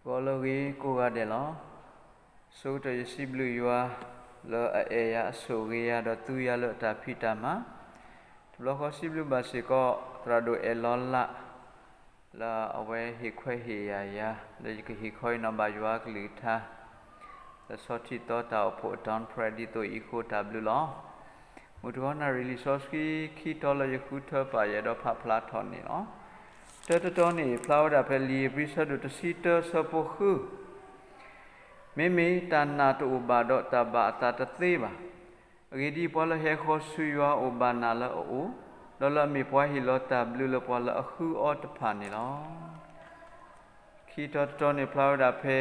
ဂီၤလၢအဂ့ၤကိးဂၤဒဲးလီၤ. ဆိကတၢၢ်ယစံးဘျုးယွၤ လၢအအဲၣ်ယၤအဆိၣ်ဂ့ၤယၤ ဒီးသူယၤလၢအတၢ်ဖံးတၢ်မၤ, တဘျီဃီစံးဘျုးဘၣ်စ့ၢ်ကီး သရၣ်ဒိၣ်အဲၣ်လီၤလး လၢအဝဲဟ့ၣ်ခွဲးဟ့ၣ်ယာ်ယၤ လၢယကဟ့ၣ်ခီအံၤနီၤဘၣ်ယွၤအကလုၢ်ကထါ လၢဆီထံတီတၢ်အိၣ်ဖှိၣ် Don Freddy သိၣ်အံၤအဃိ တၢ်ဘျုးလီၤ. မုၢ်တဂီၤနၣ်ရံၣ်လံာ်စီဆှံခံတီၤလၢယဃုထၢပာ်ယဲဒီးဖးဖျါထီၣ်န့ၣ်လီၤ. တၢတတီၤန့ၣ် ဖျါဝဲဒၣ်ဖဲလံာ်ဧ့ၤဘြံၤဆၢဒိၣ်တဆံတၢဆၢဖိဃု, မ့မ့ၢ်တၢ်နာ်တအိၣ်ဘၣ်ဒီးတၢ်ဘၣ်အသးတသ့ဘၣ်. အဂ့ၢ်ဒ်အံၤ, ပှၤလၢဟဲဃီၤဆူယွၤအိၣ်ဘၣ်နးလၢအအိၣ်, ဒီးလၢအမ့ၢ်ပှၤဟ့ၣ်လီၤတၢ်ဘျုးလၢပှၤလၢအဃုအီၤတဖၣ်န့ၣ်လီၤ. ခံတီၤတတီၤန့ၣ် ဖျါဝဲဒၣ်ဖဲ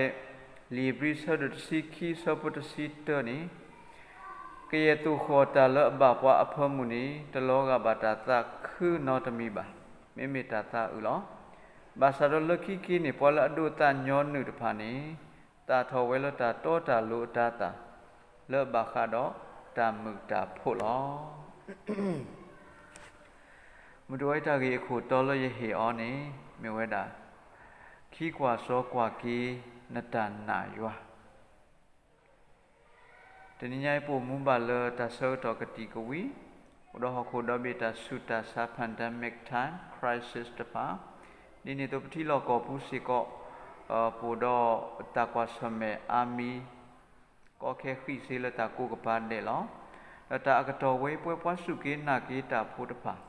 လံာ်ဧ့ၤဘြံၤဆၢဒိၣ်တဆံခံဆၢဖိတဆံတၢန့ၣ်, ကယဲၢ်သိၣ်ဃီၣ်တၢ်လၢအဘၣ်ပှၤအဖၢမုၢ်န့ၣ် တလီၤဂာ်ဘၣ်တၢ်သးခုနီတမံၤဘၣ်. မ့မ့ၢ်တၢ်သးအုးလီၤ. ဘၣ်ဆၣ်ဒီးလၢခံက့ၤန့ၣ် ပှၤလၢအဒိးသးညီနုၢ်တဖၣ်န့ၣ် သၣ်ထီၣ်ဝဲလၢတၢ်တီတၢ်လိၤအတၤသၣ် လၢအဘၣ်ဃးဒီးတၢ်မုာ်တၢ်ဖိးလီၤ. မုၢ်တဂီၤအံၤတၢ်ဂ့ၢ်အခိၣ်တီလၢယဟ့ၣ်အီၤန့ၣ် မ့ၢ်ဝဲဒၣ် ခံကွၢ်စီကွၢ်က့ၤနတၢ်နာ်ယွၤ. တနံၤညါအံၤပအိၣ်မူဘၣ်လၢတၢ်ဆၢကတီၢ်ကတံာ်ကဝံၤ, အိၣ်ဒီးဟီၣ်ခိၣ်ဒီဘ့ၣ်တၢ်ဆူးတၢ်ဆါ pandemic time crisis တဖၣ်, ဒ်န့ၣ်အသိးပထံလီၢ်ကီၢ်ပူၤစ့ၢ်ကီး ပအိၣ်ဒီးတၢ်ကွၢ်ဆၢၣ်မဲာ်အါမံၤ ကီခဲဃံးစ့လၢတၢ်ကိးကပၤဒဲးလီၤ. ဒီးတၢ်အကတီၢ်ဝဲ ပဝဲပှၤစူၢ်က့ၤနာ်က့ၤတၢ်ဖိတဖၣ်,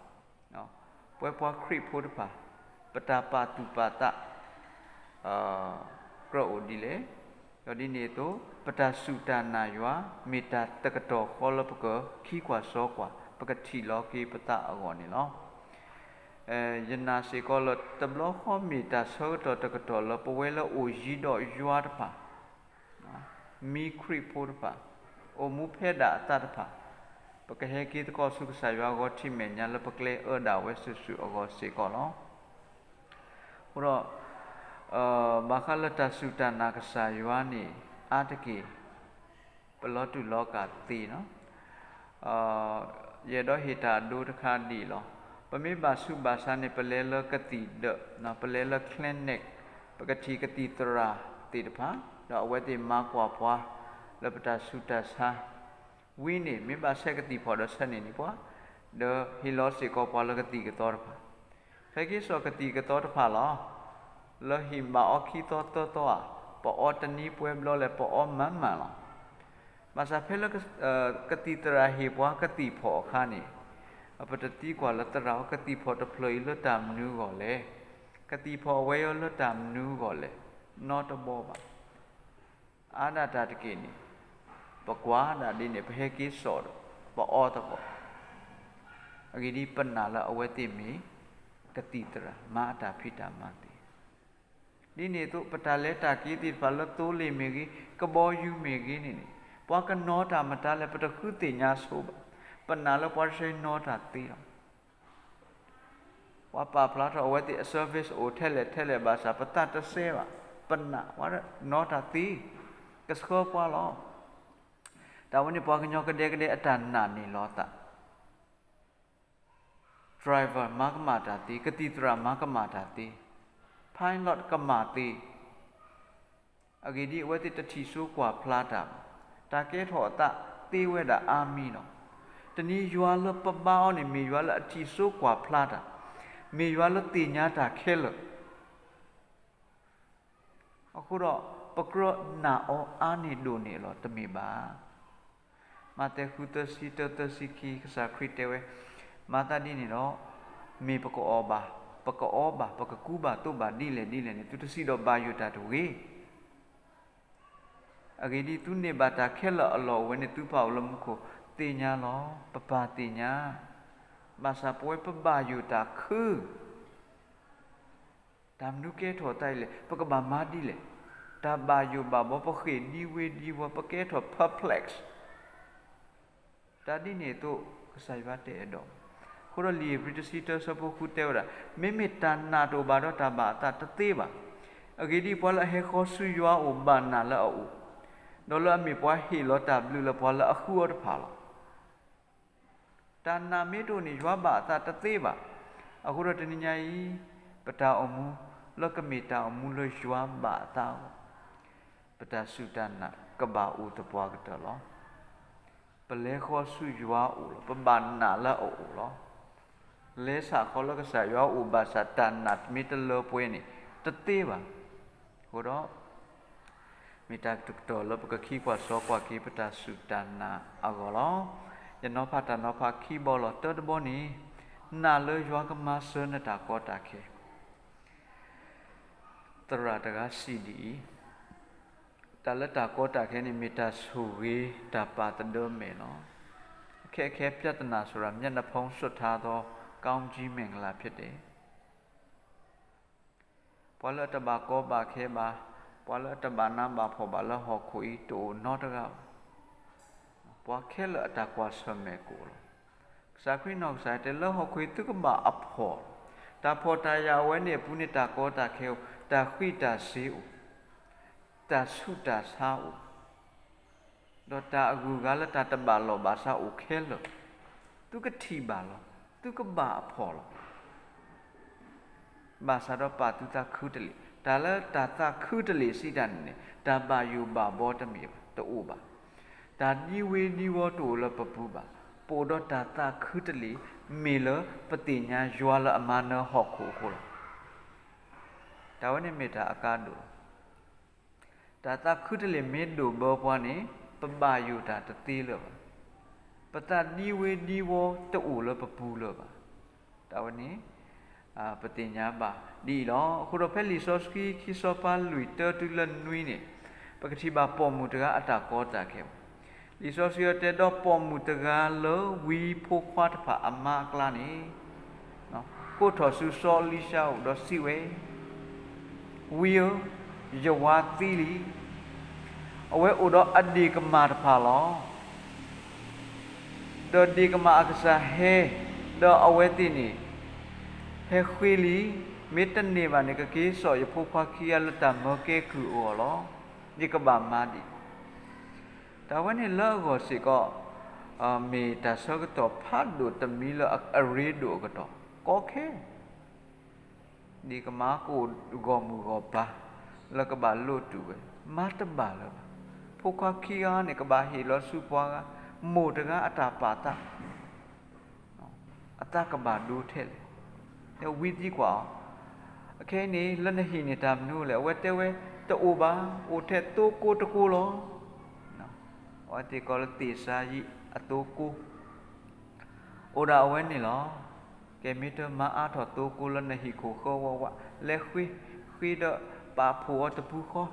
ပဝဲပှၤခရံာ်ဖိတဖၣ် ပတၢ်ပာ်သူၣ်ပာ်သး ကြၢးအိၣ်ဒ်လဲၣ်, ဒီးဒ်န့ၣ်အသိး ပတၢ်စူၢ်တၢ်နာ်ယွၤ မ့ၢ်တၢ်တကတီၢ်ဃီလၢပကခံကွၢ်စီကွၢ် ပကထံၣ်လီၤက့ၤပသးအဂီၢ်န့ၣ်လီၤ. ယနာ်စ့ၢ်ကီးလၢတဘျီဃီမ့ၢ်တၢ်ဆၢကတီၢ်တကတီၢ်လၢပဝဲလၢအိၣ်ယံၤဒီးယွၤတဖၣ် မံခရံာ်ဖိတဖၣ် အိၣ်မူဖဲဒၣ်အသးတဖၣ် ပကဟဲက့ၤသကိးဆူကစၢ်ယွၤအဂီၢ်ထံးမဲာ်ညါလၢပကျဲအၢဒၣ်ဝဲစုာ်စုာ်အဂီၢ်စ့ၢ်ကီးလီၤ. အဃိဒီး ဘၣ်ဃးလၢတၢ်စူၢ်တၢ်နာ်ကစၢ်ယွၤန့ၣ် အါတက့ၢ် ပလီၤတူာ်လီၤကာ်သ့လီၤ. ယအဲၣ်ဒိးဟ့ၣ်တၢ်အဒိတခါဒ်အံၤလီၤ. ပမ့ၢ်ဘၣ်ဆူးဘၣ်ဆါန့ၣ် ပလဲၤလၢကသံၣ်ဒၢး, ပလဲၤလၢ clinic, ပကထံၣ်ကသံၣ်သရၣ်သ့ၣ်တဖၣ် ဒီးအဝဲသ့ၣ်မၤကွၢ်ပှၤ လၢပတၢ်ဆူးတၢ်ဆါ ဝံၤန့ၣ် မ့ၢ်ဘၣ်ဆဲးကသံၣ်ဖီၣ်ဒီးဆဲးန့ၣ်န့ၣ်ပှၤ, ဒီးဟ့ၣ်လီၤစ့ၢ်ကီးပှၤလၢကသံၣ်ကသီတဖၣ်, ဖဲက့ၤစိာ်ကသံၣ်ကသီတဖၣ်လီၤ. လၢဟ့ၣ်ဘၣ်အီၤခံသီသၢသီဧါ, ပအီတနံၤပှဲၤဘျီလဲၣ် ပအီမးမးလီၤ. ဘၣ်ဆၣ်ဖဲလၢ ကသံၣ်သရၣ်ဟ့ၣ်ပှၤကသံၣ်ဖီၣ်အခါန့ၣ်, ပတသံကွၢ်လၢသရၣ်ဧၢ ကသံၣ်ဖီၣ်တဖျၢၣ်အံၤလၢတၢ်မနုၤအဂီၢ်လဲၣ်, ကသံၣ်ဖီၣ်အဝဲအံၤလၢတၢ်မနုၤအဂီၢ်လဲၣ်, နီတဘီဘၣ်. အါဒၣ်တၢ်တက့ၢ်န့ၣ် ပကွၢ်ဒၣ်ဒ်န့ၣ် ပဟဲက့ၤစိာ်ဒီး ပအီသကိး, အဂ့ၢ်ဒ်အံၤပနာ်လၢအဝဲသ့ၣ်မ့ၢ်ကသံၣ်သရၣ် မၤအတၢ်ဖံးတၢ်မၤသ့. ဒ်န့ၣ်အသိး ပတၢ်လဲၤတၢ်က့ၤသ့ၣ်တဖၣ်လၢသိလ့ၣ်မ့ၢ်ဂ့ၤ, ကဘီယူၤမ့ၢ်ဂ့ၤန့ၣ်န့ၣ်, ပှၤကနီတၢ်မတၤလဲၣ် ပတဃုသ့ၣ်ညါဆိဘၣ်. ပနာ်လၢပှၤတဆဲနီတၢ်သ့လီၤ. ပှၤပာ်ဖျါထီၣ်အဝဲသ့ၣ်အ service အိၣ်ထဲလဲၣ်ထဲလဲၣ်ဘၣ်ဆၣ် ပသးတစဲဘၣ်. ပနာ်ဝဲနီတၢ်သ့, ကဆှၢပှၤလီၤ. တၢ်ဝဲန့ၣ်ပှၤကညီကဒဲကဒဲအတၢ်နာ်န့ၢ်လီၤသး driver မၤကမၣ်တၢ်သ့, ကသံၣ်သရၣ်မၤကမၣ်တၢ်သ့, pilot ကမၣ်သ့, အဂ့ၢ်ဒ်အံၤ အဝဲသ့ၣ်တထံၣ်စိကွၢ်ဖျါတၢ်ဘၣ်. တၢ်ကဲထီၣ်အသးသ့ဝဲဒၣ်အါမံၤလီၤ. တနံၤယွၤလၢပဘါအီၤန့ၣ် မ့ၢ်ယွၤလၢအထံၣ်စိကွၢ်ဖျါတၢ်, မ့ၢ်ယွၤလၢသ့ၣ်ညါတၢ်ခဲလၢာ် အဃိဒီး ပကြၢးနာ်အီၤအါန့ၢ်ဒိၣ်န့ၢ်အလီၢ်တမ့ၢ်ဘၣ်. မးသဲဃုသၢဆံတၢသၢဆံခံ ကစၢ်ခရံာ်တဲဝဲ, မၤသးဒ်န့ၣ်ဒီး မ့ၢ်ပကအီၣ်ဘၣ်, ပကအီဘၣ်, ပကကူဘၣ်သိးဘၣ်ဒ်လဲၣ်ဒ်လဲၣ်န့ၣ် သုတစံးဒီးဘၣ်ယိၣ်တၢ်တဂ့ၤ. အဂ့ၢ်ဒ်အံၤ သုန့ၢ်ဘၣ်တၢ်ခဲလၢာ်အလီၢ်အိၣ်ဝဲန့ၣ် သုပၢ်အိၣ်လၢမူခိၣ်သ့ၣ်ညါလီၤ. ပပၢ်သ့ၣ်ညါ, ဘၣ်ဆၣ်ပဝဲပဘၣ်ယိၣ်တၢ်ခု တၢ်မနုၤကဲထီၣ်သးအံၤလဲၣ်, ပကဘၣ်မၤဒ်လဲၣ်, တၢ်ဘၣ်ယိၣ်ဘၣ်ဘီ ပဃ့ၢ်ဒ်ဝ့ၤဒ်ဝီၤ ပကဲထီၣ် perplex. တၢ်ဒ်န့ၣ်အသိး ကစၢ်ယွၤတအဲၣ်ဒိး. အဃိဒီးလံာ်ဧ့ၤဘြံၤတဆံတၢဆၢဖိဃုတဲဝဲဒၣ်, မ့မ့ၢ်တၢ်နာ်တအိၣ်ဘၣ်ဒီးတၢ်ဘၣ်အသးတသ့ဘၣ်. အဂ့ၢ်ဒ်အံၤ ပှၤလၢအဟဲဃီၤဆူယွၤအအိၣ်ဘၣ်နးလၢအအိၣ်, ဒီးလၢအမ့ၢ်ပှၤဟ့ၣ်လီၤတၢ်ဘျုးလၢပှၤလၢအဃုအီၤတဖၣ်လီၤ. တၢ်နာ်မ့ၢ်တအိၣ်န့ၣ် ယွၤဘၣ်အသးတသ့ဘၣ်. အဃိဒီးတနံၤညါအံၤ ပတၢ်အိၣ်မူ လၢကမ့ၢ်တၢ်အိၣ်မူလၢယွၤဘၣ်အသးအဂီၢ်, ပတၢ်စူၢ်တၢ်နာ်ကဘၣ်အိၣ်သပှၢ်ကတၢၢ်လီၤ. ပလဲၤဃီၤဆူယွၤအအိၣ်လီၤ. ပဘၣ်နာ်လၢအအိၣ်လီၤ. လဲၤဆၣ်ဃီလၢကစၢ်ယွၤအအိၣ်ဘၣ်ဆၣ် တၢ်နာ်မ့ၢ်တလၢပှဲၤန့ၣ် တသ့ဘၣ်. အဃိဒီး မ့ၢ်တၢ်တကတီၢ်လၢပကခံကွၢ်စီကွၢ်က့ၤ ပတၢ်စူၢ်တၢ်နာ်အဂီၢ်လီၤ. ယနီၤဖးတၢ်နီၤဖးခံဘီလီၤ. တၢတဘီန့ၣ်, နာ်လၢယွၤကမၤစၢၤနတၢ်ကီတၢ်ခဲ သရၣ်တဂၤစံးဒ်အံၤ, တၢ်လၢတၢ်ကီတၢ်ခဲန့ၣ် မ့ၢ်တၢ်ဆိၣ်ဂ့ၤတၢ်ပာ်သဒၢမဲာ်လီၤ. အခက်အခဲပြဿနာဆိုတာ မျက်နှာဖုံးစွပ်ထားသော ကောင်းကြီးမင်္ဂလာဖြစ်တယ်. ပှၤလၢအတဘၣ်ကီဘၣ်ခဲဘၣ်, ပှၤလၢအတဘၣ်နးဘၣ်ဖှီၣ်ဘၣ်လၢဟီၣ်ခိၣ်အံၤ တအိၣ်နီတဂၤဘၣ်. ပှၤခဲလၢာ်အတၢ်ကွၢ်ဆၢၣ်မဲာ်ကအိၣ်လီၤ. ကစၢ်ခရံာ်နီၢ်ကစၢ်တဲလၢဟီၣ်ခိၣ်အံၤ သုကဘၣ်အဖှီၣ်, တၢ်ဖှီၣ်တၢ်ယာ်အဝဲန့ၣ်အပူၤန့ၣ် တၢ်ကီတၢ်ခဲအိၣ်, တၢ်ဃံးတၢ်စ့ၤအိၣ်, တၢ်ဆူးတၢ်ဆါအိၣ်, ဒီးတၢ်အဂုၤအဂၤလၢတၢ်တဘၣ်လီၢ်ဘၣ်စးအိၣ်ခဲလၢာ်, သုကထံၣ်ဘၣ်လီၤ, သုကဘၣ်အဖှီၣ်လီၤ. ဘၣ်ဆၣ်ဒီးပာ်သုသးခုတလ့ၢ်, တၢ်လၢတၢ်သးခုတလ့ၢ်စံးတၢ်န့ၣ်န့ၣ် တၢ်ဘၣ်ယိၣ်ဘၣ်ဘီတမ့ၢ်ဘၣ်, တအိၣ်ဘၣ်. တၢ်ဒံဝ့ဒံဝီတအိၣ်လၢပပူၤဘၣ်. ပအိၣ်ဒီးတၢ်သးခုတလ့ၢ် မ့ၢ်လၢပသ့ၣ်ညါယွၤလၢအမၤနၢၤဟီၣ်ခိၣ်အဃိလီၤ. တၢ်ဝဲန့ၣ်မ့ၢ်တၢ်အကါဒိၣ်လီၤ. တၢ်သးခုတလ့ၢ်မ့ၢ်ဒိၣ်ဘၢပှၤန့ၣ် ပဘၣ်ယိၣ်တၢ်တသ့လၢၤဘၣ်. ပသးဒံဝ့ဒံဝီတအိၣ်လၢပပူၤလၢၤဘၣ်. တၢ်ဝဲန့ၣ် ပသ့ၣ်ညါဘၣ်ဒ်အံၤလီၤ. အဃိဒီးဖဲလံာ်စီဆှံခံစီၤပၤလွံၢ်တၢတုၤလၢနွံန့ၣ် ပကထံၣ်ဘၣ်ပိာ်မုၣ်တဂၤအတၢ်ကီတၢ်ခဲ. လံာ်စီဆှံအံၤတဲ ဒီးပိာ်မုၣ်တဂၤလၢဝံဖိခွါတဖၣ်အမါအကျါန့ၣ် ကိးထီၣ်ဆူစီၤအ့လံၡါအအိၣ်ဒီးစံးဝဲ, ဝံဧၢ, ယဝၤသံလံ. အဝဲအိၣ်ဒီးအဒ့ၣ်ကမၢ်တဖၣ်လီၤ. ဒီးဒ့ၣ်ကမၢ်အကစၢ်ဟဲ, ဒီးအဝဲသ့ၣ်န့ၣ် ဟဲဃ့လံ. မ့ၢ်တန့ၢ်ဘၣ်န့ၣ် ကက့ၤစိာ်ယဖိခွါခံဂၤလၢတၢ်မၢကဲကုၢ်အဂီၢ်လီၤ. ယကဘၣ်မၤဒ်လဲၣ်. တၢ်ဝဲန့ၣ်လၢအဂီၢ်စ့ၢ်ကီး မ့ၢ်တၢ်ဆၢကတီၢ်ဖးဒိၣ်တမံၤလၢအရ့ဒိၣ်အကတီၢ် ကီခဲ ဒ့ၣ်ကမၢ်ကအိၣ်ဂီၢ်မုၢ်ဂီၢ်ပၤ လၢကဘၣ်လိးတူာ်ဝဲ မၤတဘၣ်လၢၤဘၣ်. ဖိခွါခံဂၤန့ၣ် ကဘၣ်ဟ့ၣ်လီၤဆူပှၤဂၤ မိၢ်တဂၤအတၢ်ပာ်သး အသးကဘၣ်ဒိထဲလဲၣ်. ဝံသံကွၢ်အီၤ, အခဲအံၤန့ၣ် လၢနဟံၣ်န့ၣ်တၢ်မနုၤလဲၣ်. အဝဲတဲဝဲ တအိၣ်ဘၣ်, အိၣ်ထဲသိကိတကိလီၤ. အဝဲသ့ၣ်ကိးလၢသ့ၣ်စၤယံးအသိကိ အိၣ်ဒၣ်အဝဲန့ၣ်လီၤ. ကဲမ့ၢ်တမၤအါထီၣ်သိကိလၢနဟံၣ်ခိၣ်ဃၢဝးဝး, လဲၤဃ့, ဃ့ဒီးပာ်ဖှိၣ်အီၤတပူၤဃီ,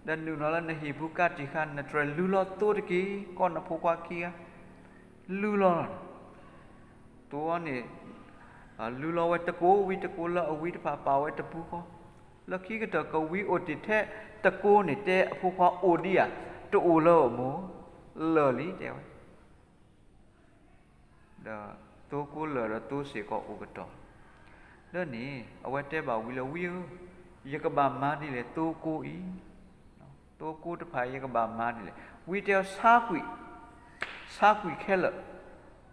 ဒီးနုာ်လီၤလၢနဟံၣ်ပူၤကးတံာ်ဃာ် နတြဲၤလုၢ်လီၤသိတက့ၢ်. ကိးနဖိခွါခံဂၤ လုၢ်လီၤလီၤ. သိန့ၣ် လုၢ်လီၤဝဲတကိဝံတကိလၢအဝံတဖၣ်ပာ်ဝဲတပူၤဃီ, လၢခံကတၢၢ်ကဝံအိၣ်တ့ၢ်ထဲတကိန့ၣ် တဲအဖိခွါအိၣ်ဒံးဧါ, တအိၣ်လၢၤမိၢ်, လၢာ်လံတဲဝဲ ဒီးသိကိလၢာ်ဒီးသိစ့ၢ်ကီးအိၣ်ကတီၢ်, ဒီးန့ၣ် အဝဲတဲဘၣ်ဝံလၢ ဝံဧၢ, ယကဘၣ်မၤဒ်လဲၣ်သိကိအံၤ, သိကိတဖၣ်အံၤယကဘၣ်မၤဒ်လဲၣ်. ဝံတဲအီၤ ဆါကွံာ်, ဆါကွံာ်ခဲလၢာ်,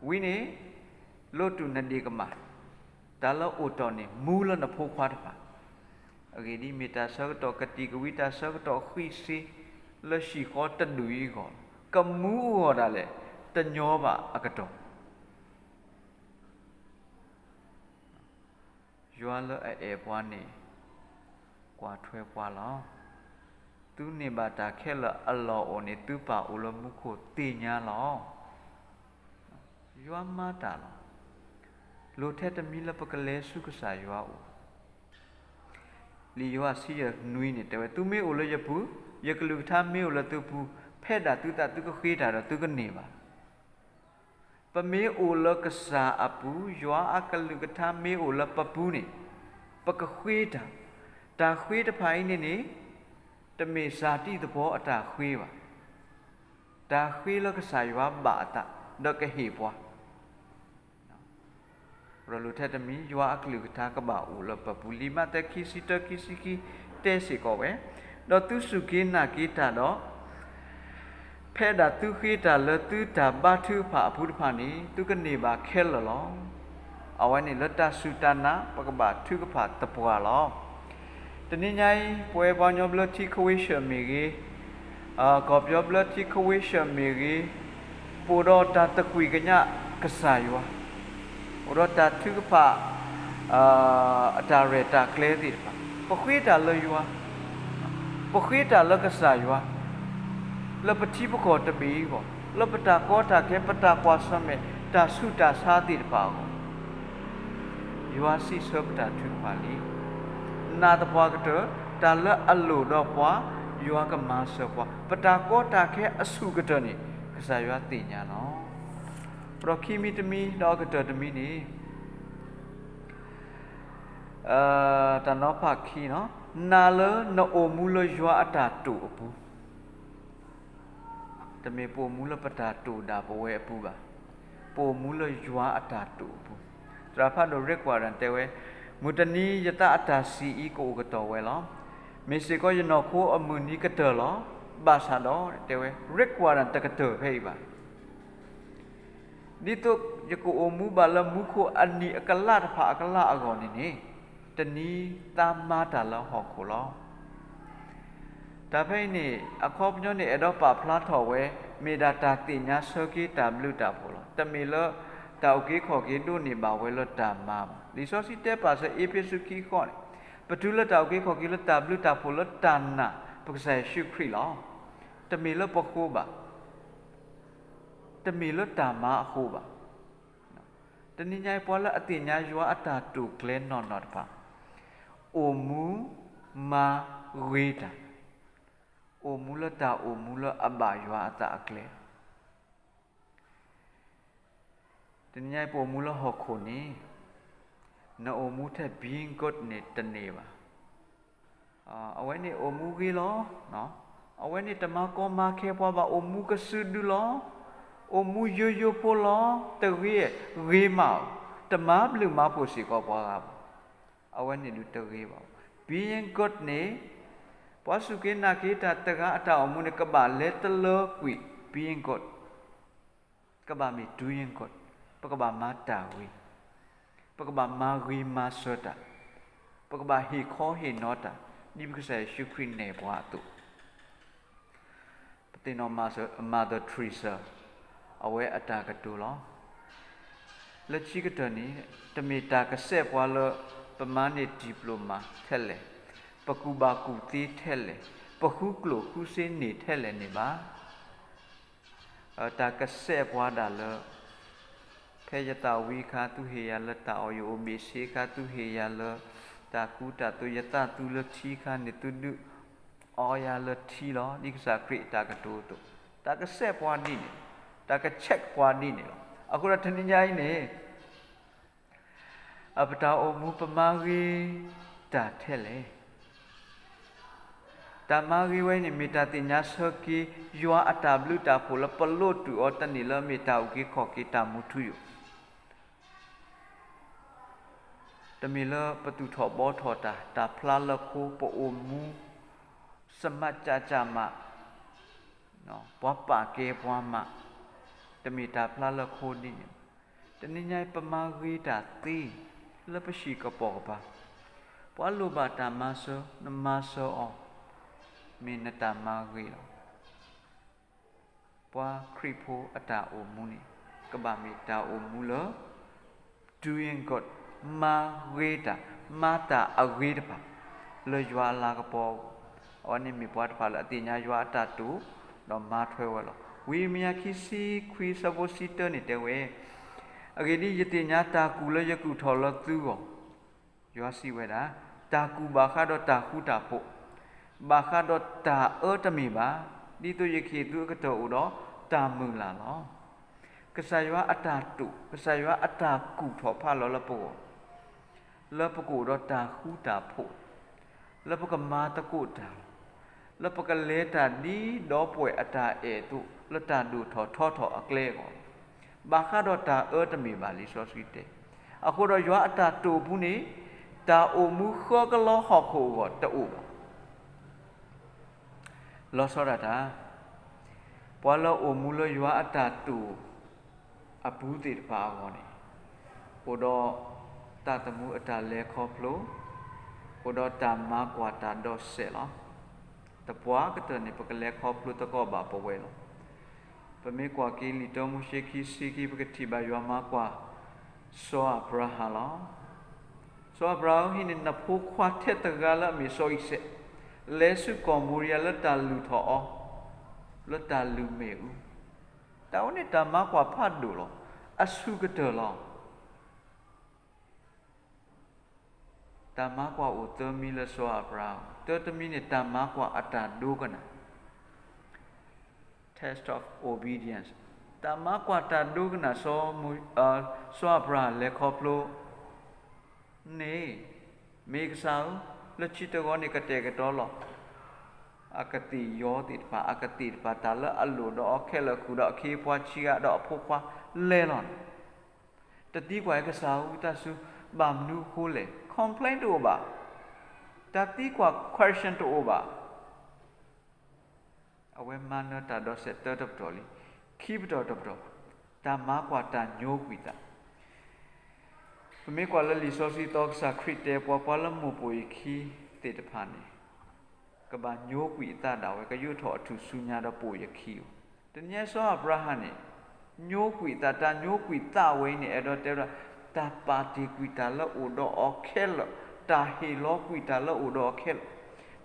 ဝံန့ၣ် လိးတူာ်နဒ့ၣ်ကမၢ်, တၢ်လၢအိၣ်တီၢ်န့ၣ် မူလၢနဖိခွါတဖၣ် အဂ့ၢ်ဒ်အံၤ, မ့ၢ်တၢ်ဆၢကတီၢ်ကတံာ်ကဝံၤ တၢ်ဆၢကတီၢ်ဃံးစ့ လၢဟံၣ်ဃီတဒူၣ်အံၤအဂီၢ်, ကမူအဂီၢ်ဒၣ်လဲာ် တညီဘၣ်အကတီၢ်. ယွၤလၢအအဲၣ်ပှၤန့ၣ် ကွၢ်ထွဲပှၤလီၤ. သုန့ၢ်ဘၣ်တၢ်ခဲလၢာ်အလီၢ်အိၣ်န့ၣ် သုပၢ်အိၣ်လၢမူခိၣ်သ့ၣ်ညါလီၤ. ယွၤမၤတၢ်လီၤ. လိၣ်ထဲတမံၤလၢပကလဲၤဆူကစၢ်ယွၤအအိၣ်. လံာ်ယိၤဟၣ်ဆံယဲၢ်နွံန့ၣ် တဲဝဲ, သုမ့ၢ်အိၣ်လၢယပူၤ, ယကလုၢ်ကထါမ့ၢ်အိၣ်လၢသုပူၤ, ဖဲဒၣ်သုသးသုကဃ့တၢ်ဒီးသုကန့ၢ်ဘၣ်. ပမ့ၢ်အိၣ်လၢကစၢ်အပူၤ, ယွၤအကလုၢ်ကထါမ့ၢ်အိၣ်လၢပပူၤန့ၣ်, ပကဃ့တၢ်, တၢ်ဃ့တဖၣ်အံၤန့ၣ်န့ၣ် တမ့ၢ်စၢ်တံၢ်သပှီၤအတၢ်ဃ့ဘၣ်. တၢ်ဃ့လၢကစၢ်ယွၤဘၣ်အသး ဒီးကဟ့ၣ်ပှၤ ဒီးလိၣ်ထဲတမံၤ ယွၤအကလုၢ်ကထါကဘၣ်အိၣ်လၢပပူၤ. လံာ်မးသဲခံဆံတၢ ခံဆံခံ တဲစ့ၢ်ကီးဝဲ, ဒီးသုစူၢ်က့ၤနာ်က့ၤတၢ်ဒီး ဖဲဒၣ်သုဃ့တၢ်လၢသုတၢ်ဘါထုကဖၣ်အပူၤတဖၣ်န့ၣ် သုကန့ၢ်ဘၣ်ခဲလၢာ်လီၤ. အဝဲန့ၣ်လၢတၢ်စူၢ်တၢ်နာ် ပကဘၣ်ထုကဖၣ်သပှၢ်လီၤ. တနံၤညါအံၤ ပဝဲပှၤကညီဘျၢထံခဝ့ၡၢၣ်မ့ၢ်ဂ့ၤ, ကီၢ်ပယီၤဘျၢထံခဝ့ၡၢၣ်မ့ၢ်ဂ့ၤ, ပအိၣ်ဒီးတၢ်သကွံာ်ကညးကစၢ်ယွၤ, အိၣ်ဒီးတၢ်ထုကဖၣ် အတၢ်ရဲၣ်တၢ်ကျဲၤသ့ၣ်တဖၣ်, ပဃ့တၢ်လၢယွၤ, ပဃ့တၢ်လၢကစၢ်ယွၤ, လၢပထံပကီၢ်တဘ့ၣ်အံၤအဂီၢ်, လၢပတၢ်ကီတၢ်ခဲ ပတၢ်ကွၢ်ဆၢၣ်မဲာ် တၢ်ဆူးတၢ်ဆါသ့ၣ်တဖၣ်အဂီၢ် ယွၤစံးဆၢပတၢ်ထုကဖၣ်လံ. နာ်သပှၢ်ကတၢၢ် တၢ်လၢအလိၣ်ဒီးပှၤ ယွၤကမၤစၢၤပှၤ, ပတၢ်ကီတၢ်ခဲအဆူၣ်ကတၢၢ်န့ၣ် ကစၢ်ယွၤသ့ၣ်ညါလီၤ. ဒီးခံမံၤတမံၤ ဒီးအကတၢၢ်တမံၤန့ၣ် တၢ်နီၤဖးခံနီၤ, နာ်လၢနအိၣ်မူလၢယွၤအတၢ်တိာ်အပူၤ, တမ့ၢ်ပအိၣ်မူလၢပတၢ်တိာ်ဒၣ်ပဝဲအပူၤဘၣ်, ပအိၣ်မူလၢယွၤအတၢ်တိာ်အပူၤ. သရၣ်ဖးဒိၣ် Rick Warren တဲဝဲ, မုၢ်တနံၤယသးအတၢ်ဆံးအံၤ ကအိၣ်ကတီၢ်ဝဲလီၤ. မ့ၢ်စ့ၢ်ကီးယနီၢ်ခိအမုၢ်နံၤကတၢၢ်လီၤ. ဘၣ်ဆၣ်ဒီး တဲဝဲ Rick Warren တကတၢၢ်ဖဲအံၤဘၣ်. ဒ်သိးယကအိၣ်မူဘၣ်လၢမူခိၣ်အနံၣ်အကလးတဖၣ်အကလးအဂီၢ်န့ၣ်န့ၣ်, တနံၤသးမၤတၢ်လၢဟီၣ်ခိၣ်လီၤ. တၢ်ဖဲအံၤန့ၣ် အခီပညီန့ၣ် အဲၣ်ဒိးပာ်ဖျါထီၣ်ဝဲ မ့ၢ်ဒၣ်တၢ်သ့ၣ်ညါဆၢက့ၤတၢ်ဘျုးတၢ်ဖှိၣ်လီၤ. တမ့ၢ်လၢတၢ်အုၣ်က့ၤခီၣ်က့ၤဒိးန့ၢ်ဘၣ်ဝဲလၢတၢ်မၤဘၣ်. လံာ်စီဆှံတဲပာ်စၢၤ အ့းဖ့းစူးခံဃိးန့ၣ်, ပတုၤလၢတၢ်အုၣ်က့ၤခီၣ်က့ၤလၢတၢ်ဘျုးတၢ်ဖှိၣ်လၢတၢ်နာ်ပကစၢ်ယ့ၣ်ၡူးခရံာ်လီၤ. တမ့ၢ်လၢပဃိဘၣ်. တမ့ၢ်လၢတၢ်မၤအဃိဘၣ်. တနံၤညါအံၤ ပှၤလၢအသ့ၣ်ညါယွၤအတၢ်တိာ်ကျဲၤနီၢ်နီၢ်တဖၣ်, အိၣ်မူမၤဂ့ၤတၢ်, အိၣ်မူလၢတၢ်အိၣ်မူလၢအဘၣ်ယွၤအသးအကျဲၤ တနံၤညါအံၤ ပအိၣ်မူလၢဟီၣ်ခိၣ်န့ၣ်, နအိၣ်မူထဲ being good န့ၣ်တန့ၢ်ဘၣ်. အဝဲန့ၣ်အိၣ်မူဂ့ၤလီၤ. အဝဲန့ၣ်တမၤကီမၤခဲပှၤဘၣ်, အိၣ်မူကစုဒုလီၤ. အိၣ်မူယိယိဖိလီၤ. တဂ့ၤ, ဂ့ၤမး, တမၤဘျုးမၤဖှိၣ်စ့ၢ်ကီးပှၤဂၤဘၣ်. အဝဲန့ၣ်ဒုးတဂ့ၤဘၣ်. Being good န့ၣ်, ပှၤစူၢ်က့ၤနာ်က့ၤတၢ်တဂၤအတၢ်အိၣ်မူန့ၣ် ကဘၣ်လဲၤတလၢကွံာ် being good, ကဘၣ်မ့ၢ် doing good, ပကဘၣ်မၤတၢ်ဂ့ၤ, ပကဘၣ်မၤဂ့ၤမၤစၢၤတၢ်, ပကဘၣ်ဟ့ၣ်ခီဟ့ၣ်နီၤတၢ် ဒ်ပကစၢ်ယ့ၣ်ၡူးခရံာ်နဲၣ်ပှၤအသိး. ပသ့ၣ်နီၣ် Mother Teresa အဝဲအတၢ်ကတိၤလီၤ. လၢခံကတၢၢ်န့ၣ်, တမ့ၢ်တၢ်ကစဲးပှၤလၢ ပမၤန့ၢ် diploma ထဲလဲၣ်, ပကူၣ်ဘၣ်ကူၣ်သ့ထဲလဲၣ်, ပဃုကျိၣ်ဃုစ့န့ၢ်ထဲလဲၣ်န့ၣ်ဘၣ်. တၢ်ကစဲးပှၤဒၣ်လၢ ဖဲယသးဝံၤအခါ သုဟ့ၣ်ယၤလၢတၢ်အီၣ်, ယအိၣ်ဘ့ၣ်ဆ့အခါ သုဟ့ၣ်ယၤလၢတၢ်ကူတၢ်သိး, ယသးသူလၢထံအခါန့ၣ် သုဒုးအီယၤလၢထံလီၤ. ဒ်ကစၢ်ခရံာ်အတၢ်ကတိၤအသိး, တၢ်ကစဲးပှၤဒ်န့ၣ်, တၢ်က check ပှၤဒ်န့ၣ်လီၤ. အဃိဒီးတနံၤညါအံၤန့ၣ် အပတၢ်အိၣ်မူပမၤဂ့ၤတၢ်ထဲလဲၣ်. တၢ်မၤဂ့ၤဝဲန့ၣ် မ့ၢ်တၢ်သ့ၣ်ညါဆၢက့ၤ ယွၤအတၢ်ဘျုးတၢ်ဖှိၣ်လၢပလိးတုာ်အီၤတန့ၢ်လၢမ့ၢ်တၢ်အုၣ်က့ၤခီၣ်က့ၤတၢ်မူထူယိာ် တမ့ၢ်လၢပသူၣ်ထီၣ်ဘှီထီၣ်တၢ်, တၢ်ဖျါလၢခိ ပအိၣ်မူ စမးကၢ်ကၢ်မး, ပှၤပာ်ကဲပှၤမး, တမ့ၢ်တၢ်ဖျါလၢခိဒ်န့ၣ်. တနံၤညါအံၤ ပမၤဂ့ၤတၢ်သ့ လၢပဟံၣ်ကပိာ်ကပၤ, ပှၤလိၣ်ဘၣ်တၢ်မၤစၢၤ နမၤစၢၤအီၤ, မ့ၢ်နတၢ်မၤဂ့ၤလီၤ. ပှၤခရံာ်ဖိအတၢ်အိၣ်မူန့ၣ် ကဘၣ်မ့ၢ်တၢ်အိၣ်မူလၢ doing good, မၤဂ့ၤတၢ်, မၤတၢ်အဂ့ၤတဖၣ် လၢယွၤအလၤကပီၤအဂီၢ်, အဝဲန့ၣ်မ့ၢ်ပှၤတဖၣ်လၢအသ့ၣ်ညါယွၤအတၢ်တိာ် ဒီးမၤထွဲဝဲလီၤ. ဝံယံးရမံယၤခံဆံခွံ ဆၢဖိတဆံတၢန့ၣ်တဲဝဲ, အဂ့ၢ်ဒ်အံၤ, ယသ့ၣ်ညါတၢ်ကူၣ်လၢယကူၣ်ထီၣ်လၢသုဂီၢ်, ယွၤစံးဝဲဒၣ်, တၢ်ကူၣ်ဘၣ်ဃးဒီးတၢ်ဃူတၢ်ဖိး, ဘၣ်ဃးဒီးတၢ်အၢတမ့ၢ်ဘၣ်, ဒ်သိးယကဟ့ၣ်သုအကတၢၢ်အိၣ်ဒီးတၢ်မုၢ်လၢ်လီၤ. ကစၢ်ယွၤအတၢ်တိာ်, ကစၢ်ယွၤအတၢ်ကူၣ်ထီၣ်ဖးလီၤလၢပဂီၢ်, လၢပကအိၣ်ဒီးတၢ်ဃူတၢ်ဖိး, လၢပကမၤသကိးတၢ်, လၢပကလဲၤတၢ်ဒ်ဒီပုၢ်ဝဲၢ်အတၢ်အဲၣ်အသိး လၢတၢ်ဒိၣ်ထီၣ်ထီထီၣ်အကျဲအဂီၢ်, ဘၣ်ဃးဒီးတၢ်အၢတမ့ၢ်ဘၣ် လံာ်စီဆှံတဲ. အဃိဒီးယွၤအတၢ်တိာ်အပူၤန့ၣ်, တၢ်အိၣ်မူဃၢကလီဟီၣ်ခိၣ်အဂီၢ်တအိၣ်ဘၣ်. လီၤဆီဒၣ်တၢ်, ပှၤလၢအိၣ်မူလၢယွၤအတၢ်တိာ်အပူၤသ့ၣ်တဖၣ်အဂီၢ်န့ၣ်, အိၣ်ဒီးသးသမူအတၢ်လဲၤခီဖျိ, အိၣ်ဒီးတၢ်မၤကွၢ်တၢ်ဒိးစဲးလီၤ. သပှၢ်ကတၢၢ်န့ၣ် ပကလဲၤခီဖျိသကိးဘၣ်ပဝဲလီၤ. ပမ့ၢ်ကွၢ်က့ၤလံာ်တၢမိၤၡ့ခံဆံခံ ပကထံၣ်ဘၣ်ယွၤမၤကွၢ် စီၤအၤဘြၤဟၣ်လီၤ. စီၤအၤဘြၤဟၣ်ဧၢ, ဟံးန့ၢ်နဖိခွါထဲတဂၤလၢအမ့ၢ်စီၤအံၤစဲး, လဲၤဆူကီၢ်မိၤရံယၤလၢတၢ်လုၢ်ထီၣ်အီၤ လၢတၢ်လုၢ်မ့ၣ်အူ. တၢ်ဝဲန့ၣ်တၢ်မၤကွၢ်ဖးဒိၣ်လီၤ. အဆူၣ်ကတၢၢ်လီၤ. တၢ်မၤကွၢ်အိၣ်သၢမံၤလၢစီၤအၤဘြၤဟၣ်, တၢတမံၤန့ၣ် တၢ်မၤကွၢ်အတၢ်ဒိကနၣ်, test of obedience, တၢ်မၤကွၢ်တၢ်ဒိကနၣ်စီၤ, စီၤအၤဘြၤဟၣ်လဲၤခီဖျိန့ၣ်, မ့ၢ်ကစၢ်ဧၢ, လၢခံတဂီၤန့ၣ်ကတဲာ်ကတီၤလီၤ အကသ့ၣ်ယီၤသ့ၣ်တဖၣ်, အကသ့ၣ်တဖၣ်, တၢ်လၢအလိၣ်ဒီးအီၤခဲလၢာ် ဃုာ်ဒီးအခ့အပှၤခံဂၤဒီးအဖိခွါလဲၤလီၤန့ၣ်, တသံကွၢ်ကစၢ်ဧၢ တၢ်ဆူၣ်ဘၣ်မနုၤအဃိလဲၣ်, complain တအိၣ်ဘၣ်, တၢ်သံကွၢ် question တအိၣ်ဘၣ်. အဝဲမၤနၢၤတၢ်ဒိးစဲးတၢတပတီၢ်လံ. ခံပတီၢ်တပတီၢ်, တၢ်မၤကွၢ်တၢ်ညိကွံာ်သး. ပမ့ၢ်ကွၢ်လၢလံာ်စီဆှံသီ ကစၢ်ခရံာ်တဲပှၤ ပှၤလၢမိၢ်ပိာ်ယခံသ့ၣ်တဖၣ်န့ၣ် ကဘၣ်ညိကွံာ်အသးဒၣ်ဝဲ, ကယူးထီၣ်အထူၣ်စုညါဒီးပိာ်ယခံအီၤ. တနံၤညါစီၤအၤဘြၤဟၣ်န့ၣ် ညိကွံာ်သး, တၢ်ညိကွံာ်သးဝဲအံၤန့ၣ် အဲၣ်ဒိးတဲဝဲဒၣ် တၢ်ပာ်တ့ၢ်ကွံာ်တၢ်လၢအိၣ်ဒီးအီၤခဲလၢာ်, တၢ်ဟ့ၣ်လီၤကွံာ်တၢ်လၢအိၣ်ဒီးအီၤခဲလၢာ်.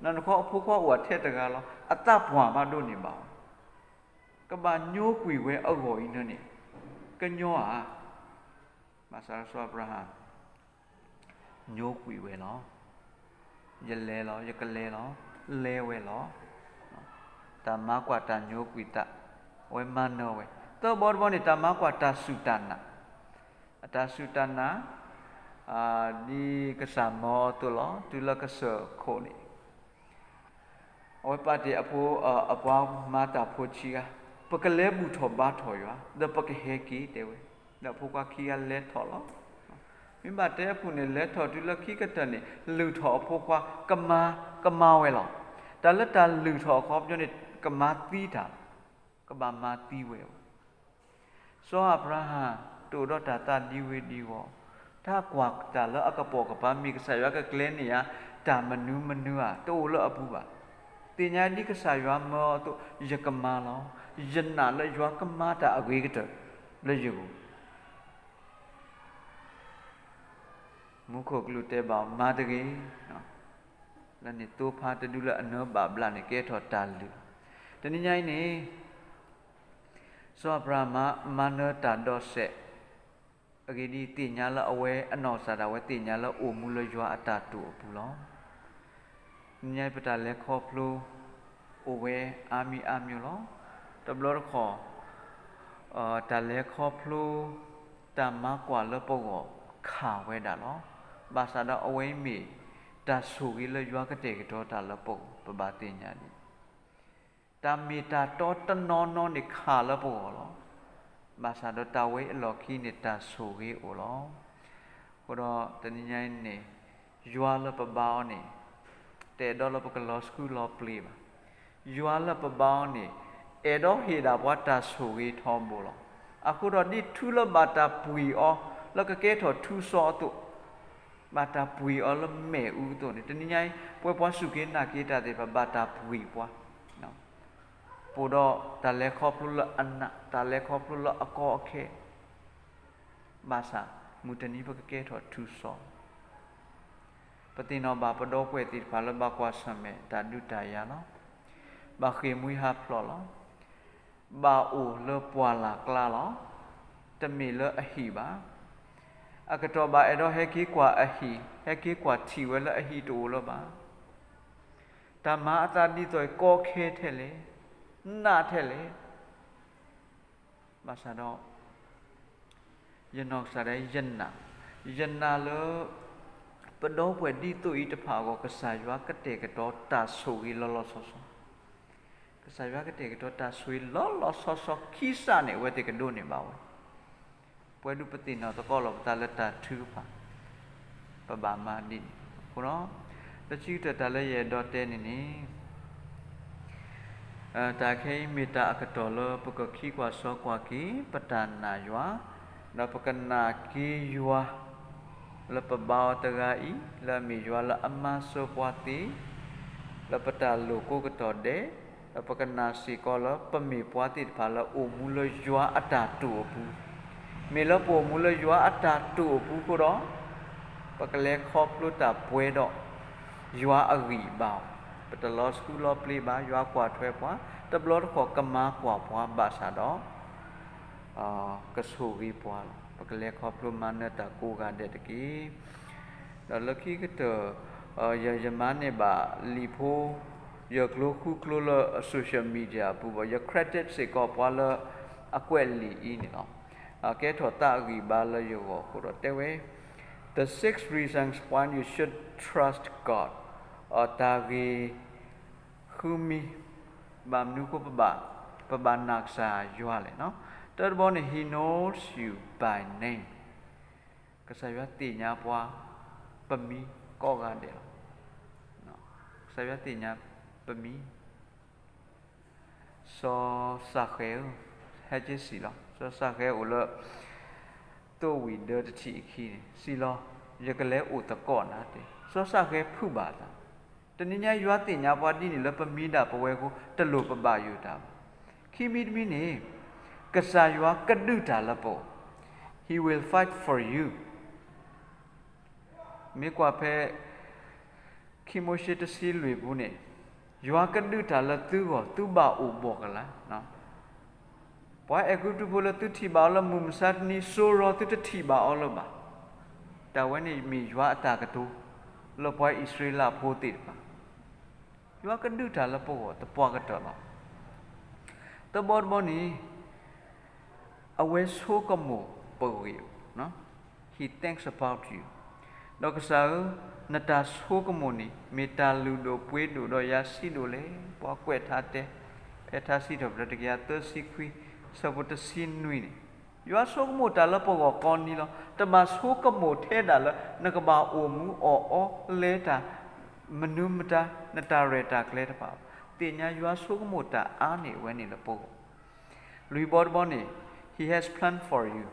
နနခီအဖိခွါအိၣ်ထဲတဂၤလီၤ, အသးပှၢ်မးဒိးန့ၢ်ဘၣ်အီၤ, ကဘၣ်ညိကွံာ်ဝဲအဂီၢ်အံၤန့ၣ် ကညီဧါ. ဘၣ်ဆၣ်စီၤအၤဘြၤဟၣ် ညိကွံာ်ဝဲလီၤ. ယလဲၤလီၤ, ယကလဲၤလီၤ, လဲၤဝဲလီၤ. တၢ်မၤကွၢ်တၢ်ညိကွံာ်သး, အဝဲမၤနၢၤဝဲ. သၢဘီတဘီန့ၣ် တၢ်မၤကွၢ်တၢ်စူၢ်တၢ်နာ်, အတၢ်စူၢ်တၢ်နာ် ဒ်ကစၢ်မၢအီၤအသိးလီၤ. တုၤလၢကစၢၢ်ခိၣ်န့ၣ် အဝဲပာ်တ့ၢ်အဖိ, အပှၤမၤတၢ်ဖိဆံးဂၤ, ပကလဲၤဘူၣ်ထီၣ်ဘါထီၣ်ယွၤ, ဒီးပကဟဲက့ၤတဲဝဲ, ဒီးအဖိခွါခံဂၤလဲၤထီၣ်လီၤ. မ့ၢ်ဘၣ်တဲအပူၤန့ၣ် လဲၤထီၣ်တုၤလၢခံကတၢၢ်န့ၣ် လုၢ်ထီၣ်အဖိခွါ, ကမၤ, ကမၤဝဲလီၤ. တၢ်လၢတၢ်လုၢ်ထီၣ်အခီပညီန့ၣ် ကမၤသံတၢ်လီၤ. ကဘၣ်မၤသံဝဲဘၣ်. စီၤအၤဘြၤဟၣ် တအိၣ်ဒီးတၢ်သးဒံဝ့ၤဒံဝီၤ, တၢ်ကွၢ်တၢ်လၢအကပိာ်ကပၤ မ့ၢ်ကစၢ်ယွၤကကျဲၤန့ၢ်ဧါ, တၢ်မနုၤမနုၤဧါ တအိၣ်လၢအပူၤဘၣ်. သ့ၣ်ညါဒ်ကစၢ်ယွၤမၢအီၤအသိး, ယကမၤလီၤ. ယနာ်လၢယွၤကမၤတၢ်အဂ့ၤကတၢၢ်လၢယဂီၢ်. မူခိၣ်ကလူးတဲဘၣ်အီၤ မၤတဂ့ၤ. လၢန့ၣ်သိဖါတဒုလၢအနၢဘၣ်ဘျးန့ၣ် ကဲထီၣ်တၢ်လုၢ်. တနံၤညါအံၤန့ၣ် စီၤအၤဘြၤဟၣ်မၤနၢၤတၢ်ဒိးစဲး, အဂ့ၢ်ဒ်အံၤ, သ့ၣ်ညါလၢအဝဲအနီၢ်ကစၢ်ဒၣ်ဝဲသ့ၣ်ညါလၢအိၣ်မူလၢယွၤအတၢ်တိာ်အပူၤလီၤ. တနံၤညါအံၤ ပတၢ်လဲၤခီဖျိအိၣ်ဝဲအါမံၤအါမံၤလီၤ. တဘျီတခီၣ် တၢ်လဲၤခီဖျိ တၢ်မၤကွၢ်လၢပဂီၢ်ခးဝဲဒၣ်လီၤ. ဘၣ်ဆၣ်ဒီးအဝဲအံၤမ့ၢ်တၢ်ဆိၣ်ဂ့ၤလၢယွၤကတဲာ်ကတီၤတၢ်လၢပဂီၢ်, ပဘၣ်သ့ၣ်ညါဒ်န့ၣ်. တၢ်မ့ၢ်တၢ်တီတနီၤနီၤန့ၣ်ခးလၢပဂီၢ်လီၤ. ဘၣ်ဆၣ်ဒီးတၢ်ဝဲအလီၢ်ခံန့ၣ် တၢ်ဆိၣ်ဂ့ၤအိၣ်လီၤ. အဃိဒီးတနံၤညါအံၤန့ၣ် ယွၤလၢပဘါအီၤန့ၣ် တအဲၣ်ဒိးလၢပကလီၤဆှုလီၤပျ့ၤဘၣ်. ယွၤလၢပဘါအီၤန့ၣ် အဲၣ်ဒိးဟ့ၣ်ဒၣ်ပှၤတၢ်ဆိၣ်ဂ့ၤထီဘိလီၤ. အဃိဒီးဒ်ထူလၢဘၣ်တၢ်ပှ့ၤအီၤ လၢကကဲထီၣ်ထူစီအသိး, ဘၣ်တၢ်ပှ့ၤအီၤလၢမ့ၣ်အူအသိးန့ၣ်, တနံၤညါအံၤ ပဝဲပှၤစူၢ်က့ၤနာ်က့ၤတၢ်သ့ၣ်တဖၣ် ဘၣ်တၢ်ပှ့ၤပှၤ ပအိၣ်ဒီးတၢ်လဲၤခီဖျိလၢအနး, တၢ်လဲၤခီဖျိလၢအကီအခဲ, ဘၣ်ဆၣ် မုၢ်တနံၤပကကဲထီၣ်ထူစီ, ပသ့ၣ်နီၣ်ဘၣ်ပဒီပုၢ်ဝဲၢ်သ့ၣ်တဖၣ်လၢဘၣ်ကွၢ်ဆၢၣ်မဲာ်တၢ်ဒုးတၢ်ယၤလီၤ. ဘၣ်ဃ့ၢ်မှံဟးဖျိးလီၤ. ဘၣ်အိၣ်လၢပှၢ်လၢ်ကျါလီၤ. တမ့ၢ်လၢအဟံၣ်ဘၣ်. အကတီၢ်ဘၣ်အဲၣ်ဒိးဟဲက့ၤကွၢ်အဟံၣ်, ဟဲက့ၤကွၢ်ထံၣ်ဝဲလၢအဟံၣ်တအိၣ်လၢၤဘၣ်. တၢ်မၤအသးဒ်သိးအံၤ ကီခဲထဲလဲၣ်, နးထဲလဲၣ်. ဘၣ်ဆၣ်ဒီး ယနီၢ်ကစၢ်ဒၣ်ယနာ်, ယနာ်လၢ ပဒီပုၢ်ဝဲၢ်ဒ်သိးအံၤတဖၣ်အဂီၢ် ကစၢ်ယွၤကတဲာ်ကတီၤတၢ်ဆိၣ်ဂ့ၤလီၤလီၤဆီဆီ, ကစၢ်ယွၤကတဲာ်ကတီၤတၢ်ဆိၣ်ဂ့ၤလီၤလီၤဆီဆီခံစးန့ၣ် အဝဲသ့ၣ်ကဒိးန့ၢ်ဘၣ်ဝဲ. ပှဲၤဒုးပသ့ၣ်နီၣ်သကိးလီၤပသးလၢတၢ်ထုကဖၣ်, ပဘၣ်မၤဒ်န့ၣ်အဃိဒီး, လၢခံကတၢၢ်တၢ်လၢယအဲၣ်ဒိးတဲန့ၣ်န့ၣ် တၢ်ခဲအံၤမ့ၢ်တၢ်အကတီၢ်လၢပကခံကွၢ်စီကွၢ်က့ၤ ပတၢ်နာ်ယွၤ, ဒီးပကနာ်က့ၤယွၤ, ပ လၢပဘါအီၤတဂၤအံၤ လၢအမ့ၢ်ယွၤလၢအမၤစၢၤပှၤသ့, လၢပတၢ်လိၣ်ကိးကတီၢ်ဒဲး, ဒီးပကနာ်စ့ၢ်ကီးလၢပမ့ၢ်ပှၤသ့ၣ်တဖၣ်လၢအိၣ်မူလၢယွၤအတၢ်တိာ်အပူၤ, မ့ၢ်လၢပအိၣ်မူလၢယွၤအတၢ်တိာ်အပူၤအဃိဒီး ပကလဲၤခီဖျိတၢ်ပှဲၤဒီးယွၤအဂံၢ်အဘါ, ပတလီၤဆူလီၤပျ့ၤဘၣ်, ယွၤကွၢ်ထွဲပှၤ, တဘျီတခီၣ်ကမၤကွၢ်ပှၤဘၣ်ဆၣ်ဒီး ကဆိၣ်ဂ့ၤပှၤလီၤ. ပကလဲၤခီဖျိမၤနၢၤတၢ်ကိးဂၤဒဲးတက့ၢ်. ဒီးလၢခံကတၢၢ် ယမၤန့ၢ်ဘၣ်လံာ်ဖိ ယကျိၤဃုကျိၤလၢ social media အပူၤဘၣ်, ယ credit စ့ၢ်ကီးပှၤလၢအကွဲးလံာ်အံၤန့ၣ်လီၤ. ကဲထီၣ်သးအဂံၢ်ဘါလၢယဂီၢ်အဃိဒီးတဲဝဲ The six reasons why you should trust God. အတၢ်ဂ့ၢ် ဃုမံၤ, ဘၣ်မနုၤအဃိ ပဘၣ်နာ်ကစၢ်ယွၤလဲၣ်. တၢတဘီန့ၣ် He knows you by name. ကစၢ်ယွၤသ့ၣ်ညါပှၤပမံၤကိးဂၤဒဲးလီၤ. ကစၢ်ယွၤသ့ၣ်ညါပမံၤ စီၤစၤဃဲဧၢ, ဟဲက့ၤစံၣ်လီၤ. စီၤစၤဃဲအိၣ်လၢ သိဝံၣ်ဒၢတထံၣ်အခံန့ၣ် စံၣ်လီၤ, ယကလဲၤအိၣ်သကိးနၤတဲ. စီၤစၤဃဲဖုးဘၣ်အသး, တနံၤညါယွၤသ့ၣ်ညါပှၤဒ်န့ၣ်လၢပမံၤဒၣ်ပဝဲအဃိ တလိၣ်ပဘၣ်ယိၣ်တၢ်ဘၣ်. ခံမံၤတမံၤန့ၣ် ကစၢ်ယွၤကဒုးတၢ်လၢပဂီၢ်, He will fight for you. မ့ၢ်ကွၢ်ဖဲ ခံမိၤၡ့တဆံလွံၢ်ပူၤန့ၣ်, ယွၤကဒုးတၢ်လၢသုဂီၢ် သုဘၣ်အိၣ်ဘှီၣ်ကလာ်. ပှၤအဲၤကူပတူးဖိလၢသုထံၣ်ဘၣ်အီၤလၢမုၢ်မဆါတနံၤ စိရီသုတထံၣ်ဘၣ်အီၤလၢၤဘၣ်. တၢ်ဝဲန့ၣ်မ့ၢ်ယွၤအတၢ်ကတိၤ လၢပှၤအံၣ်စရ့လးဖိသ့ၣ်တဖၣ်, ယွၤကဒုးတၢ်လၢပဂီၢ်သပှၢ်ကတၢၢ်လီၤ. တဘီတဘီန့ၣ် အဝဲဆိကမိၣ်ပဂ့ၢ်, He thinks about you. ဒီးကစၢ်ဧၢ, နတၢ်ဆိကမိၣ်န့ၣ် မ့ၢ်တၢ်လုၢ်ဒိၣ်ပှ့ၤဒိၣ်ဒီးယၤဆံးဒိၣ်လဲၣ်. ပှၤကွဲးထါတဲ ဖဲထါစံးထီၣ်ပတြၢၤတကယၤသၢဆံခွံ ဆၢဖိတဆံနွံန့ၣ်, ယွၤဆိကမိၣ်တၢ်လၢပဂီၢ်ကိးနံၤလီၤ. တဘၣ်ဆိကမိၣ်ထဲဒၣ်လၢ နကဘၣ်အိၣ်မူအီၣ်အီလဲၤတၢ် မနုၤမတၤ နတၢ်ရဲၣ်တၢ်ကျဲၤတဖၣ်, သ့ၣ်ညါယွၤဆိကမိၣ်တၢ်အါန့ၢ်ဝဲန့ၣ်လၢပဂီၢ်. လွံၢ်ဘီတဘီန့ၣ် He has plan for you.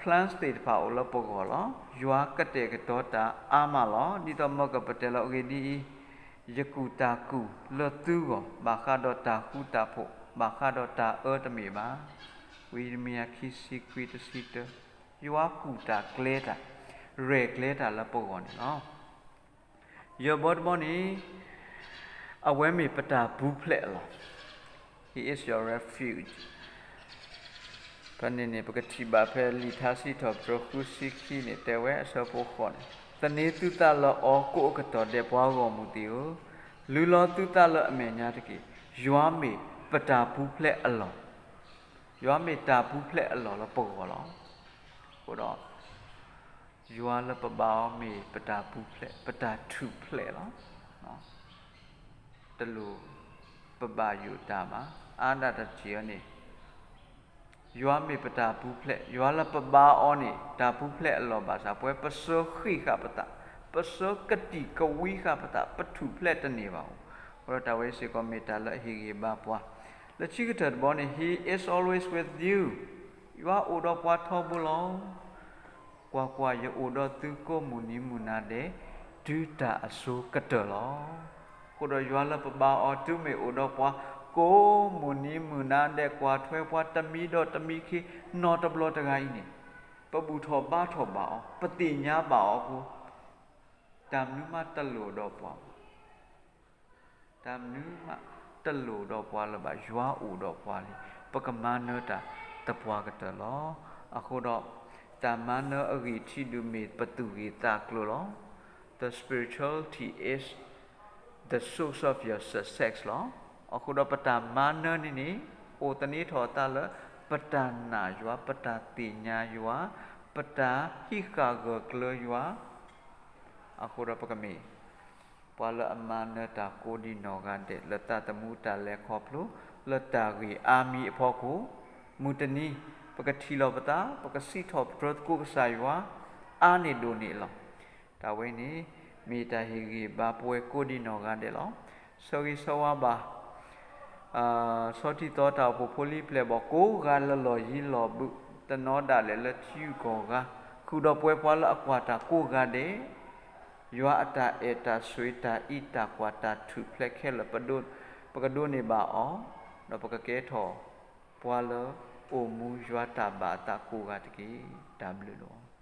Plans သ့ၣ်တဖၣ်အိၣ်လၢပဂီၢ်လီၤ. ယွၤကတဲာ်ကတီၤတၢ်အါမးလီၤ. ဒ်သိးမၢ်ကပတဲလီၤအဂ့ၢ်ဒ်အံၤ, ယကူၣ်တၢ်ကူၣ်လၢသုဂီၢ် ဘၣ်ဃးဒီးတၢ်ဃူတၢ်ဖိး, ဘၣ်ဃးဒီးတၢ်အၢတမ့ၢ်ဘၣ်. ဝံယံးရမံယၤခံဆံခွံတဆံတၢ, ယွၤကူၣ်တၢ်ကျဲၤတၢ်, ရဲၣ်ကျဲၤတၢ်လၢပဂီၢ်န့ၣ်လီၤ. ယဲၢ်ဘီတဘီန့ၣ် အဝဲမ့ၢ်ပတၢ်ပူၤဖျဲးအလီၢ်, He is your refuge. ဖဲန့ၣ်န့ၣ် ပကထံၣ်ဘၣ်ဖဲလံာ်ထါစံးထီၣ်ပတြၢၤဃုဆံခံန့ၣ် တဲဝဲအဆၢဖိဃိးန့ၣ်, သန့ၤသုသးလၢအီၤကိးအကတီၢ်ဒဲး ပှၤဂီၢ်မုၢ်သ့ၣ်ဧၢ, လုၢ်လီၤသုသးလၢအမဲာ်ညါတက့ၢ်. ယွၤမ့ၢ်ပတၢ်ပူၤဖျဲးအလီၢ်, ယွၤမ့ၢ်တၢ်ပူၤဖျဲးအလီၢ်လၢပဂီၢ်လီၤ. အဃိဒီး ယွၤလၢပဘါအီၤမ့ၢ်ပတၢ်ပူၤဖျဲး, ပတၢ်ထူၣ်ဖျဲးလီၤ. တလိၣ်ပဘၣ်ယိၣ်တၢ်ဘၣ်. အါဒၣ်တထံၣ်အံၤန့ၣ် ယွၤမ့ၢ်ပတၢ်ပူၤဖျဲး, ယွၤလၢပဘါအီၤန့ၣ် တၢ်ပူၤဖျဲးအလီၢ်ဘၣ်ဆၣ် ပဝဲပဆၢဃံးဃာ်ပသး, ပဆၢကတံာ်ကဝံဃာ်ပသး, ပထူၣ်ဖျဲးတန့ၢ်ဘၣ်အီၤ. အဃိဒီးတၢ်ဝဲစ့ၢ်ကီးမ့ၢ်တၢ်လၢအဟ့ၣ်ဂံၢ်ဘါပှၤ. လၢခံကတၢၢ်တဘီန့ၣ် He is always with you. ယွၤအိၣ်ဒီးပှၤထီဘိလီၤ. ကွၢ်ကွၢ်, ယအိၣ်ဒီးသုကိးမုၢ်နံၤမုၢ်နၤဒဲး တုၤတၢ်အစိၤကတၢၢ်လီၤ. အဃိဒီးယွၤလၢပဘါအီၤ တုၤမ့ၢ်အိၣ်ဒီးပှၤ ကိးမုၢ်နံၤမုၢ်နၤဒဲး ကွၢ်ထွဲပှၤတမံၤဒီးတမံၤခ့ နီၢ်တဘျီတဂၤအံၤန့ၣ်, ပဘူၣ်ထီၣ်ဘါထီၣ်ဘၣ်အီၤ, ပသ့ၣ်ညါဘၣ်အီၤအဃိ, တၢ်မနုၤမးတလိၣ်ဒီးပှၤ တၢ်မနုၤမးတလိၣ်ဒီးပှၤလၢၤဘၣ်, ယွၤအိၣ်ဒီးပှၤလံ, ပကမၤနၢၤတၢ်သပှၢ်ကတၢၢ်လီၤ. အဃိဒီး တၢ်မၤနၢၤအဂံၢ်ထံးဒုးမ့ၢ်ပသူၣ်ဂ့ၤသးကျိၤလီၤ. The spirituality is the source of your success လီၤ. အဃိဒီးပတၢ်မၤနၢၤန့ၣ်န့ၣ် အိၣ်သန့ၤထီၣ်အသးလၢ ပတၢ်နာ်ယွၤ, ပတၢ်သ့ၣ်ညါယွၤ, ပတၢ်ဟံးဃာ်ဂၢၢ်ကျၢၤယွၤ, အဃိဒီးပကမ့ၢ် ပှၤလၢအမၤနၢၤတၢ်ကိးဒံးနီၢ်ဂၤဒဲး လၢသးသမူတၢ်လဲၤခီဖျိ လၢတၢ်ဂ့ၢ်အါမံၤအဖီခိၣ်, မုၢ်တနံၤ ပကထံၣ်လိာ်ပသး, ပကစံးထီၣ်ပတြၢၤသကိးကစၢ်ယွၤ အါန့ၢ်ဒိၣ်န့ၢ်အလီၢ်. တၢ်ဝဲန့ၣ် မ့ၢ်တၢ်ဟ့ၣ်ဂံၢ်ဘါပဝဲကိးဒံးနီၢ်ဂၤဒဲးလီၤ. ဆၢဂ့ၤဆၢဝါဘၣ် ဆီထံသီတၢ်အိၣ်ဖှိၣ်ဖိလံၤပျဲၢ်ဘီၣ်ကိးဂၤလၢလီၢ်ယံၤလီၢ်ဘူး, တနီၤဒၣ်လဲာ်လၢထံဂုၤကီၢ်ဂၤ ဃုာ်ဒီးပဝဲပှၤလၢအကွၢ်တၢ်ကိးဂၤဒဲး, ယွၤအတၢ်အဲၣ်တၢ်ဆိၣ်ဂ့ၤ တၢ်အံးတၢ်ကွၢ် တၢ်ထူၣ်ဖျဲးခဲလၢာ် ပဒိး, ပကဒိးန့ၢ်ဘၣ်အီၤ, ဒီးပကကဲထီၣ်ပှၤလၢအိၣ်မူယွၤတၢ်ဘၣ်အသးကိးဂၤတက့ၢ်. တၢ်ဘျုးလီၤ.